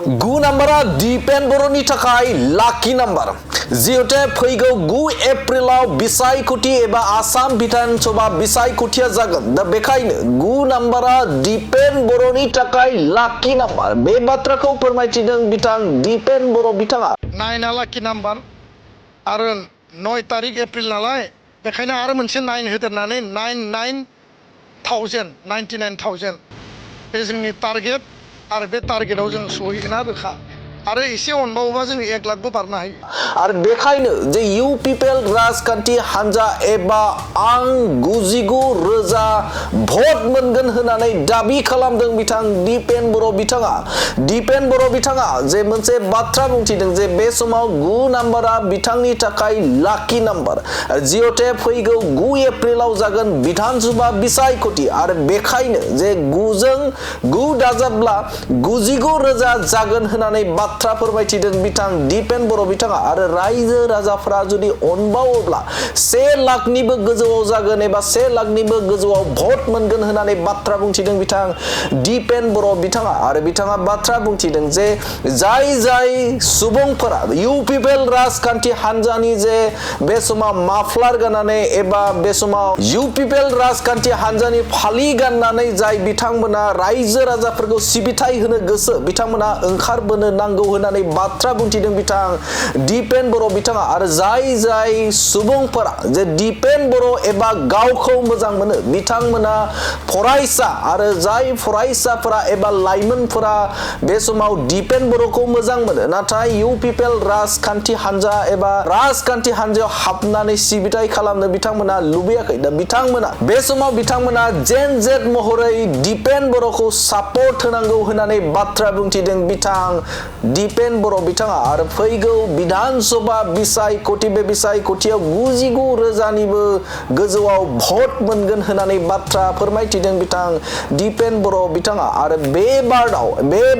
गु नाम्बारा दिपेन बर'नि थाखाय लाकी नाम्बार जिहेतु फैगौ 9 एप्रिलाव बिसायख'थि एबा आसाम बिधान सभा बिसायख'थिया जागोन दा बेखायनो 9 नाम्बारा दिपेन बर'नि थाखाय लाकी नाम्बार बे बाथ्राखौ फोरमायथिदों बिथां दिपेन बर' बिथाङा 9 लाकी नाम्बार आरो 9 तारिख एप्रिल नालाय बेखायनो आरो मोनसे 9 होदेरनानै 99,000 बे जोंनि टारगेट आरो बे टारगेटआव जों सहैगोना रोखा आरो एसे अनबावोबा जों 1 लाखबो बारनो हायो आरो बेखायनो जे इउ पिपल राजखान्थि हानजा एबा आं 99,000 भट मोनगोन होननानै दाबि खालामदों बिथां दिपेन बर' बिथाङा जे मोनसे बाथ्रा बुंथिदों जे बे समाव 9 नाम्बारा बिथांनि थाखाय लाकी नाम्बार जिहते फैगौ 9 एप्रिलाव जागोन बिधानसभा बिसायख'थि आरो बेखायनो जे 9 जों 9 दाजाबब्ला 99,000 जागोन होननानै बाथ्रा फोरमायथिदों बिथां दिपेन बर' बिथाङा आरो रायजो राजाफोरा जुदि अनबावोब्ला 1 लाखनिबो गोजौआव जागोन एबा 1 लाखनिबो गोजौआव भट मोनगोन होननानै बाथ्रा बुंथिदों बिथां दिपेन बर' बिथाङा आरो बिथाङा बाथ्रा बुंथिदों जे जाय सुबुंफोरा इउ पिपल राजखान्थि हानजानि जे बे समाव माफ्लार गाननानै एबा बे समाव इउ पिपल राजखान्थि हानजानि फालि गाननानै जाय बिथांमोना रायजो राजाफोरखौ सिबिथाय होनो गोसो बिथांमोना ओंखारबोनो नांगौ होननानै बाथ्रा बुंथिदों बिथां दिपेन बर' बिथाङा आरो जाय सुबुंफोरा जे दिपेन बर' एबा गावखौ मोजां मोनो बिथांमोना फरायसा आरो जाय फरायसाफोरा एबा लाइमोनफोरा बे समाव दिपेन बर'खौ मोजां मोनो नाथाय इउ पिपल राजखान्थि हानजा एबा राजखान्थि हानजायाव हाबनानै सिबिथाय खालामनो बिथांमोना लुबैयाखै दा बिथांमोना बे समाव बिथांमोना जेन जेट महरै दिपेन बर'खौ सापर्ट होनांगौ होननानै बाथ्रा बुंथिदों बिथां दिपेन बर' बिथाङा आरो फैगौ बिधानसभा बिसायख'थि बे बिसायख'थियाव 99,000निबो गोजौआव भट मोनगोन होननानै बाथ्रा फोरमायथिदों बिथां दिपेन बर' बिथाङा आरो बे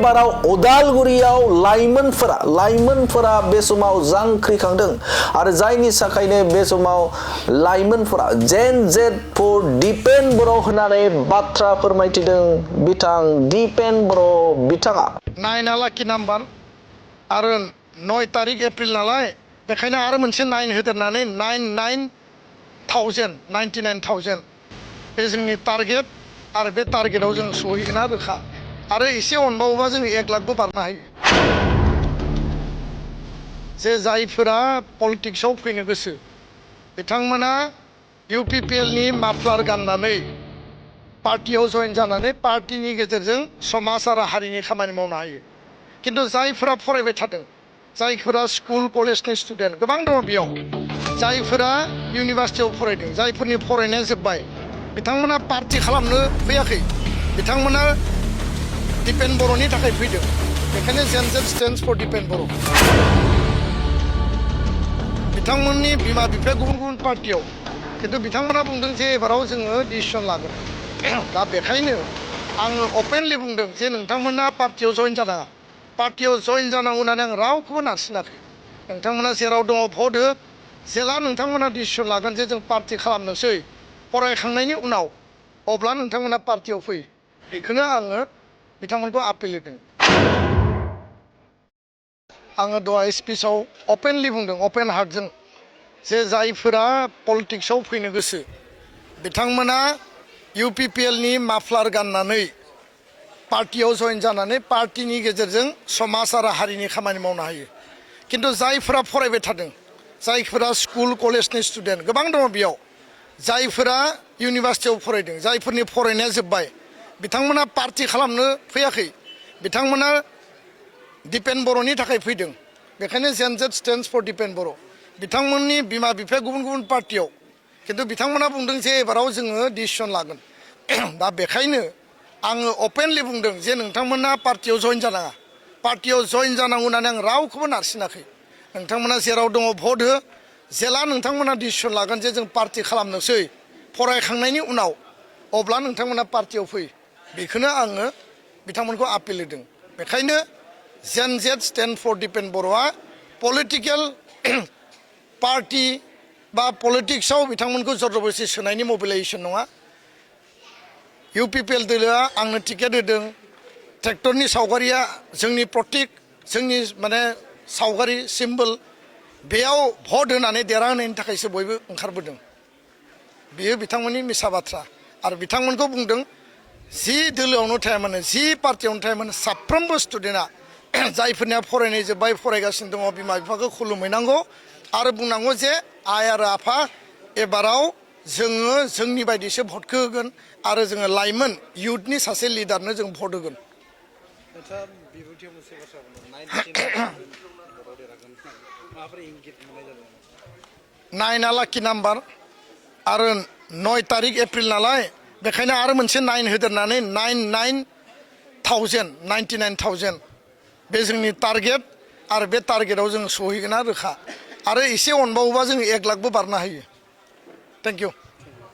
बाराव उदालगुरियाव लाइमोनफोरा बे समाव जांख्रिखांदों आरो जायनि थाखायनो बे समाव लाइमोनफोरा जेन जेट फर दिपेन बर' होननानै बाथ्रा फोरमायथिदों बिथां दिपेन बर' बिथाङा 9 लाकी नाम्बार आरो 9 तारिख एप्रिल नालाय बेखायनो आरो मोनसे 9 होदेरनानै 99,000 बे जोंनि टारगेट आरो बे टारगेटआव जों सहैगोना रोखा आरो एसे अनबावोबा जों 1 लाखबो बारनो हायो जे जायफोरा पलिटिक्सआव फैनो गोसो बिथांमोना इउ पिपिएलनि माफ्लार गाननानै पार्टियाव जइन जानानै पार्टिनि गेजेरजों समाज आरो हारिनि खामानि मावनो हायो किन्तु जायफोरा फरायबाय थादों जायफोरा स्कुल कलेजनि स्टुडेन्ट गोबां दङ बेयाव जायफोरा इउनिभार्सिटियाव फरायदों जायफोरनि फरायनाया जोब्बाय बिथांमोना पार्टि खालामनो फैयाखै बिथांमोना दिपेन बर'नि थाखाय फैदों बेखायनो जेनजेट स्टेन्डस फर दिपेन बर' बिथांमोननि बिमा बिफाया गुबुन पार्टियाव किन्तु बिथांमोना बुंदों जे एबाराव जोङो डिसिसन लागोन दा बेखायनो आङो अपेनलि बुंदों जे नोंथांमोना पार्टियाव जइन जानाङा पार्टियाव जइन जानांगौ होननानै आं रावखौबो नारसिनाखै नोंथांमोना जेराव दङ भट हो जेला नोंथांमोना डिसिसन लागोन जे जों पार्टि खालामनोसै फरायखांनायनि उनाव अब्ला नोंथांमोना पार्टियाव फै बेखौनो आङो बिथांमोनखौ आपिल होदों आङो दहाय स्पिचआव अपेनलि बुंदों अपेन हार्टजों जे जायफोरा पलिटिक्सआव फैनो गोसो बिथांमोना इउ पिपिएलनि माफ्लार गाननानै पार्टियाव जइन जानानै पार्टिनि गेजेरजों समाज आरो हारिनि खामानि मावनो हायो किन्तु जायफोरा फरायबाय थादों जायफोरा स्कुल कलेजनि स्टुडेन्ट गोबां दङ बेयाव जायफोरा इउनिभार्सिटियाव फरायदों जायफोरनि फरायनाया जोब्बाय बिथांमोना पार्टि खालामनो फैयाखै बिथांमोना दिपेन बर'नि थाखाय फैदों बेखायनो जेनजेट स्टेन्डस फर दिपेन बर' बिथांमोननि बिमा बिफाया गुबुन पार्टियाव किन्तु बिथांमोना बुंदों जे एबाराव जोङो डिसिसन लागोन दा बेखायनो आङो अपेनलि बुंदों जे नोंथांमोना पार्टियाव जइन जानाङा पार्टियाव जइन जानांगौ होननानै आं रावखौबो नारसिनाखै नोंथांमोना जेराव दङ भट हो जेला नोंथांमोना डिसिसन लागोन जे जों पार्टि खालामनोसै फरायखांनायनि उनाव अब्ला नोंथांमोना पार्टियाव फै बेखौनो आङो बिथांमोनखौ आपिल होदों बेखायनो जेन जेट स्टेन्ड फर दिपेन बर'आ पलिटिकेल पार्टि बा पलिटिक्सआव बिथांमोनखौ जबरदस्ति सोनायनि मबिलाइजेसन नङा इउ पिपिएल दोलोआ आंनो टिकेट होदों ट्रेक्टरनि सावगारिया जोंनि प्रतीक जोंनि माने सावगारि सिम्बल बेयाव भट होनानै देरहाहोनायनि थाखायसो बयबो ओंखारबोदों बेयो बिथांमोननि मिसा बाथ्रा आरो बिथांमोनखौ बुंदों जि दोलोआवनो थाया मानो जि पार्टियावनो थाया मानो साफ्रोमबो स्टुडेन्टआ जायफोरनिया फरायनाय जोब्बाय फरायगासिनो दङ बिमा बिफाखौ खुलुमहैनांगौ आरो बुंनांगौ जे आइ आरो आफा एबाराव जोङो जोंनि बायदिसो भटखौ होगोन आरो जोङो लाइमोन इयुथनि सासे लिडारनो जों भट होगोन नाइनआ लाखि नाम्बार आरो 9 तारिख एप्रिल नालाय बेखायनो आरो मोनसे 9 होदेरनानै 99,000 बे जोंनि टारगेट आरो बे टारगेटआव जों सहैगोना रोखा आरो एसे अनबावोबा जों 1 लाखबो बारनो हायो थेंक इउ